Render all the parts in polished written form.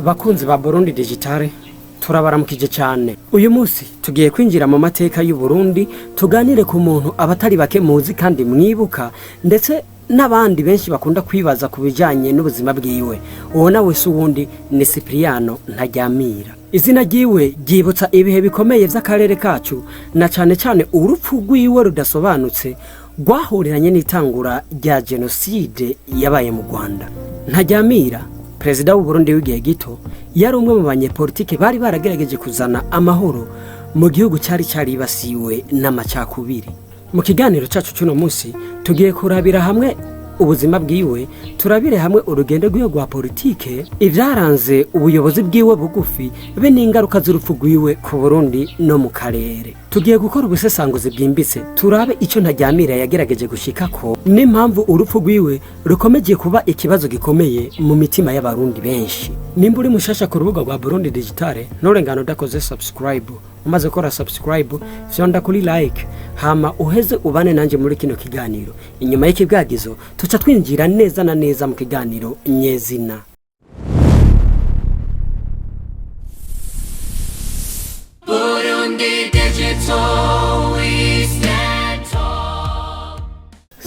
Bakunzi ba Burundi Digital, turabaramukije cyane. Uyu munsi tugiye kwinjira mu mateka y'u Burundi, tuganire ku muntu abatari bake muzi kandi mwibuka, ndetse n'abandi benshi bakunda kwibaza ku bijyanye n'ubuzima bwiwe. Uwo nawe si uwundi, ni Cipriano Ntaryamira. Izina ryiwe ryibutsa ibihe bikomeye by'akarere kacu, na cyane cyane urupfu rwiwe rudasobanutse rwahuriranye n'itangura rya jenoside yabaye mu Rwanda. Ntaryamira, perezida w'u Burundi w'igihe gito, yari umwe mu banyepolitike bari baragerageje kuzana amahoro mu gihugu cyari cyaribasiwe n'amacakubiri. Mu kiganiro cyacu cy'uno munsi tugiye kurabira hamwe ubuzima bwiwe, turabire hamwe urugendo rwiwe rwa politike, ibyaranze ubuyobozi bwiwe bugufi, be n'ingaruka z'urupfu rwiwe ku Burundi no mu karere. Tugiye gukora ubusesanguzi bwimbitse, turabe icyo Ntaryamira yagerageje gushikako n'impamvu urupfu rwiwe rukomeje kuba ikibazo gikomeye mu mitima y'Abarundi benshi. Nimba uri mushasha ku rubuga rwa Burundi Digital, nturengane udakoze subscribe. Umaze gukora subscribe, fyonda kuri like, hama uheze ubane nanjye muri kino kiganiro. Inyuma y'ikibwagizo tuca twinjira neza na neza mu kiganiro nyezina. Burundi Digital, we stand tall.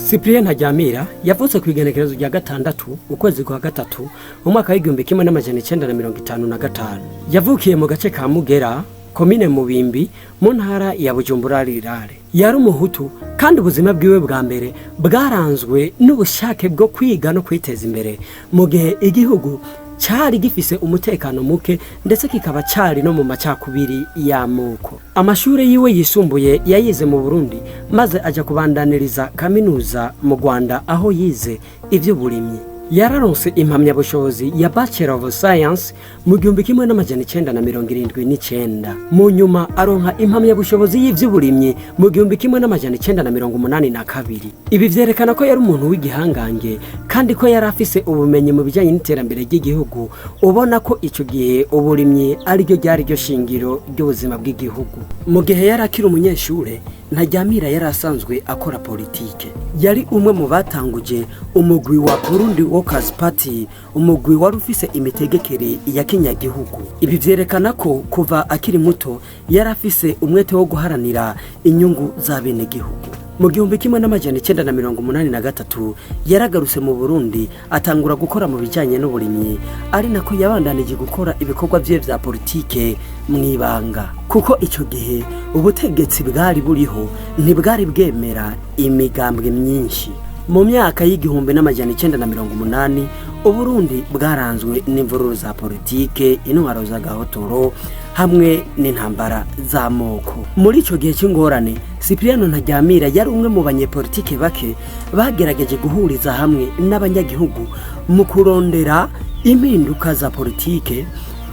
Cyprien Ntaryamira yavutse ku igenekerezo rya 6 ukwezi kwa 3 mu mwaka w'1955. Yavukiye mu gace ka Mugera, komine Mubimbi, mu ntara ya Bujumbura Rirare. Yari umuhutu, kandi ubuzima bwiwe bwa mbere bwaranzwe n'ubushake bwo kwiga no kwiteza imbere mu gihe igihugu cyari gifise umutekano muke, ndetse kikaba cyari no mu macakubiri y'amoko. Amashuri yiwe yisumbuye yayize mu Burundi, maze ajya kubandaniriza kaminuza mu Rwanda, aho yize iby'uburimyi. Yararonse impamyabushobozi ya Bachelor of Science mu 1979. Mu nyuma aronka impamyabushobozi y'ivy'uburimyi mu 1982. Ibi vyerekana ko yari umuntu w'igihangange kandi ko yari afise ubumenyi mu bijyanye n'iterambere ry'igihugu. Ubona ko ico gihe uburimyi ariryo ryari ryo shingiro ry'ubuzima bw'igihugu. Mu gihe yari akiri umunyeshure, Ntaryamira yari asanzwe akora politike. Yari umwe mu batanguje umugwi wa Burundi Workers Party, umugwi wari ufise imitegekere ya kinyagihugu. Ibi vyerekana ko kuva akiri muto yari afise umwete wo guharanira inyungu z'abenegihugu. Mu 1983 yaragarutse mu Burundi, atangura gukora mu bijyanye n'uburimyi, ari nako yabandanije gukora ibikorwa bye vya politike mu ibanga, kuko icyo gihe ubutegetsi bwari buriho ntibwari bwemera imigambwe myinshi. Mu myaka y'1980, Uburundi bwaranzwe n'imvururu za politike, intwaro z'agahotoro hamwe n'intambara z'amoko. Muri icyo gihe cy'ingorane, Cipriano Ntaryamira yari umwe mu banyepolitike bake bagerageje guhuriza hamwe n'abanyagihugu mu kurondera impinduka za politike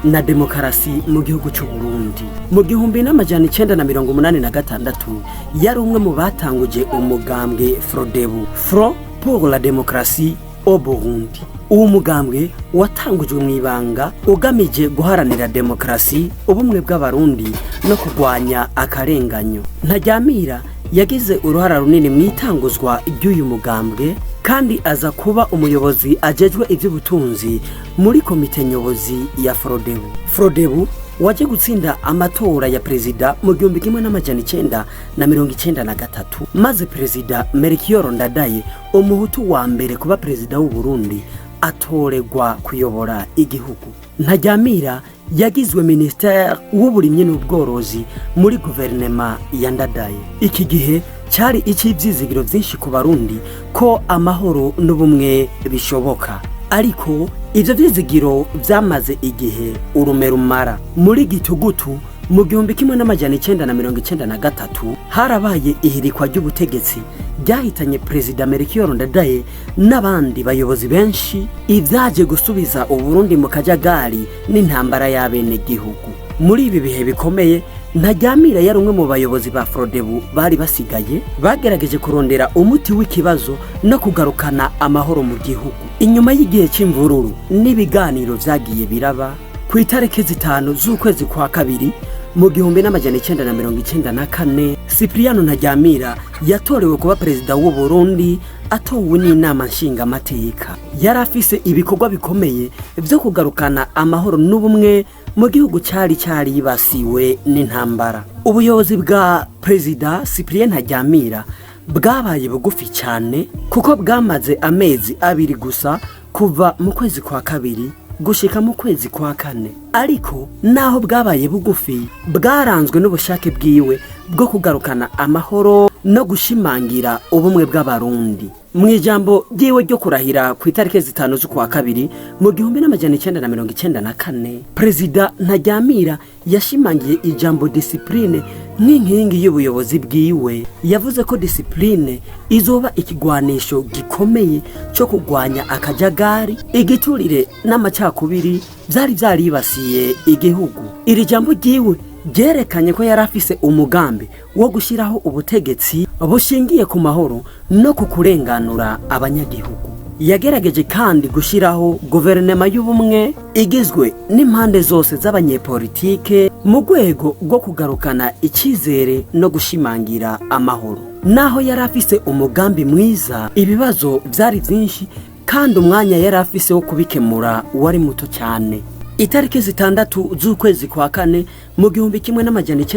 na demokarasi mu gihugu cy'u Burundi. Mu 1986 yari umwe mu batanguje umugambwe Frodebu, Front pour la démocratie au Burundi. Uwo mugambwe watangujwe mu ibanga, ugamije guharanira demokarasi, ubumwe bw'Abarundi no kurwanya akarenganyo. Ntaryamira yagize uruhara runini mu itanguzwa ry'uyu mugambwe, kandi aza kuba umuyobozi ajejwe iby'ubutunzi muri komite nyobozi ya Frodebu. Frodebu waje gutsinda amatora ya perezida mu 1993, maze Perezida Melchior Ndadaye, umuhutu wa mbere kuba perezida w'u Burundi, atoregwa kuyobora igihugu. Ntaryamira yagizwe minisiteri w'uburimyi n'ubworozi muri guverinema ya Ndadaye. Iki gihe cyari icy'ibyizigiro byinshi ku Barundi ko amahoro n'ubumwe bishoboka, ariko ibyo byizigiro byamaze igihe urume rumara. Muri gitugutu mu 1993 harabaye ihirikwa ry'ubutegetsi ryahitanye Perezida Melchior Ndadaye n'abandi bayobozi benshi, ibyaje gusubiza Uburundi mu kajagari n'intambara y'abenegihugu. Muri ibi bihe bikomeye, Ntaryamira yari umwe mu bayobozi ba Frodebu bari basigaye bagerageje kurondera umuti w'ikibazo no kugarukana amahoro mu gihugu. Inyuma y'igihe cy'imvururu n'ibiganiro vyagiye biraba, ku itariki 5 z'ukwezi kwa 2 mu 1994, Cipriano Ntaryamira yatorewe kuba perezida w'u Burundi. Atowe n'inama nshingamateka, yari afise ibikorwa bikomeye byo kugarukana amahoro n'ubumwe mu gihugu cyari cyaribasiwe n'intambara. Ubuyobozi bwa Perezida Cyprien Ntaryamira bwabaye bugufi cyane, kuko bwamaze amezi 2 gusa, kuva mu kwezi kwa kabiri gushika mu kwezi kwa kane. Ariko naho bwabaye bugufi, bwaranzwe n'ubushake bwiwe bwo kugarukana amahoro no gushimangira ubumwe bw'Abarundi. Mu ijambo ryiwe ryo kurahira ku itariki 5 z'ukwa kabiri mu 1994, Perezida Ntaryamira yashimangiye ijambo discipline nk'inkingi y'ubuyobozi bwiwe. Yavuze ko discipline izoba ikigwanisho gikomeye cyo kurwanya akajagari, igiturire n'amacakubiri byari byaribasiye igihugu. Iri jambo ryiwe ryerekanye ko yari afise umugambi wo gushyiraho ubutegetsi bushingiye ku mahoro no ku kurenganura abanyagihugu. Yagerageje kandi gushyiraho guverinoma y'ubumwe igizwe n'impande zose z'abanyepolitike mu rwego rwo kugarukana icyizere no gushimangira amahoro. Naho yari afise umugambi mwiza, ibibazo byari byinshi kandi umwanya yari afise wo kubikemura wari muto cyane. Itariki 6 z'ukwezi kwa kane mu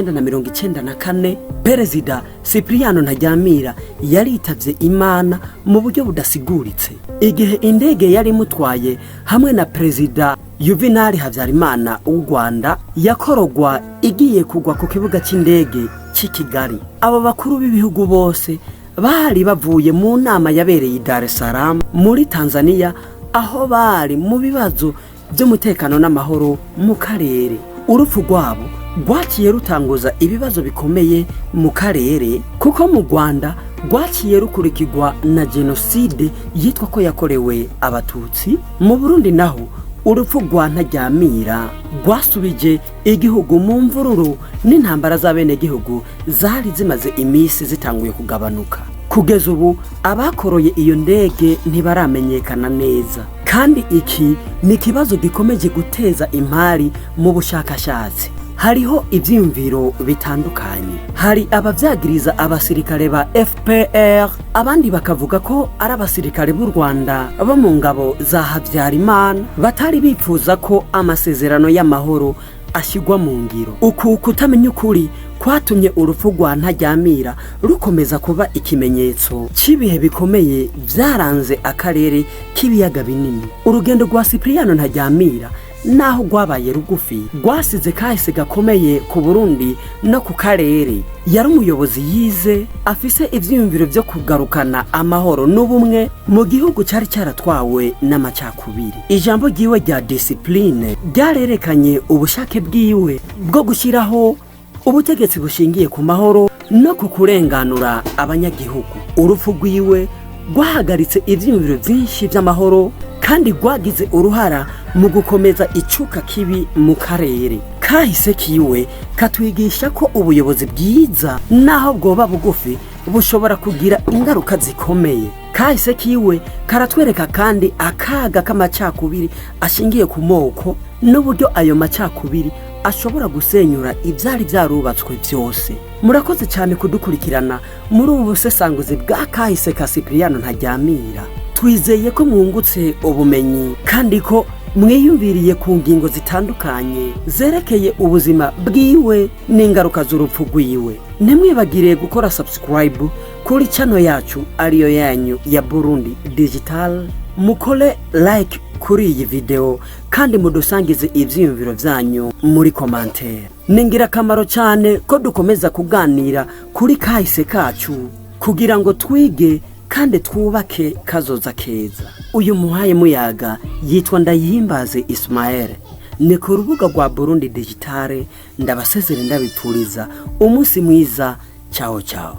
1994, Perezida Cipriano Ntaryamira yaritavye Imana mu buryo budasiguritse, igihe indege yari imutwaye hamwe na Perezida Juvenal Habyarimana w'u Rwanda yakorogwa igiye kugwa ku kibuga cy'indege cy'i Kigali. Abo bakuru b'ibihugu bose bari bavuye mu nama yabereye i Dar es Salaam muri Tanzania, aho bari mu bibazo by'umutekano n'amahoro mu karere. Urupfu rwabo rwaciye rutanguza ibibazo bikomeye mu karere, kuko mu Rwanda rwaciye rukurikirwa na jenoside yitwa ko yakorewe Abatutsi. Mu Burundi naho, urupfu rwa Ntaryamira rwasubije igihugu mu mvururu n'intambara z'abenegihugu zari zimaze iminsi zitanguye kugabanuka. Kugeza ubu abakoroye iyo ndege ntibaramenyekana neza, kandi iki ni ikibazo gikomeje guteza impari mu bushakashatsi. Hariho ivyiyumviro bitandukanye. Hari abavyagiriza abasirikare ba FPR, abandi bakavuga ko ari abasirikare b'u Rwanda bo mu ngabo za Habyarimana batari bifuza ko amasezerano y'amahoro ashyirwa mu ngiro. Uku kutamenya ukuri kwatumye urupfu rwa Ntaryamira rukomeza kuba ikimenyetso cy'ibihe bikomeye byaranze akarere k'ibiyaga binini. Urugendo rwa Cipriano Ntaryamira, naho rwabaye rugufi, rwasize kahise gakomeye ku Burundi no ku karere. Yari umuyobozi yize, afise ivyiyumviro vyo kugarukana amahoro n'ubumwe mu gihugu cyari cyaratwawe n'amacakubiri. Ijambo ryiwe rya discipline ryarerekanye ubushake bwiwe bwo gushyiraho ubutegetsi bushingiye ku mahoro no ku kurenganura abanyagihugu. Urupfu rwiwe rwahagaritse ivyiyumviro vyinshi vy'amahoro kandi rwagize uruhara mu gukomeza icuka kibi mu karere. Kahise kiwe katwigisha ko ubuyobozi bwiza, naho bwoba bugufi, bushobora kugira ingaruka zikomeye. Kahise kiwe karatwereka kandi akaga k'amacakubiri ashingiye ku moko n'uburyo ayo macakubiri ashobora gusenyura ibyari byarubatswe byose. Murakoze cyane kudukurikirana muri ubu busesanguzi bwa kahise ka Cipriano Ntaryamira. Twizeye ko mwungutse ubumenyi kandi ko mwiyumviriye ku ngingo zitandukanye zerekeye ubuzima bwiwe n'ingaruka z'urupfu rwiwe. Ntimwibagire gukora subscribe kuri channel yacu ariyo yanyu ya Burundi Digital, mukore like kuri iyi video kandi mudusangize ivyiyumviro vyanyu muri commentaire. Ni ingirakamaro cyane ko dukomeza kuganira kuri kahise kacu kugira ngo twige kandi twubake kazoza keza. Uyu muhaye muyaga yitwa Ndayihimbaze Ismael, ni ku rubuga rwa Burundi Digitale. Ndabasezere, ndabipfuriza umunsi mwiza. Ciao ciao.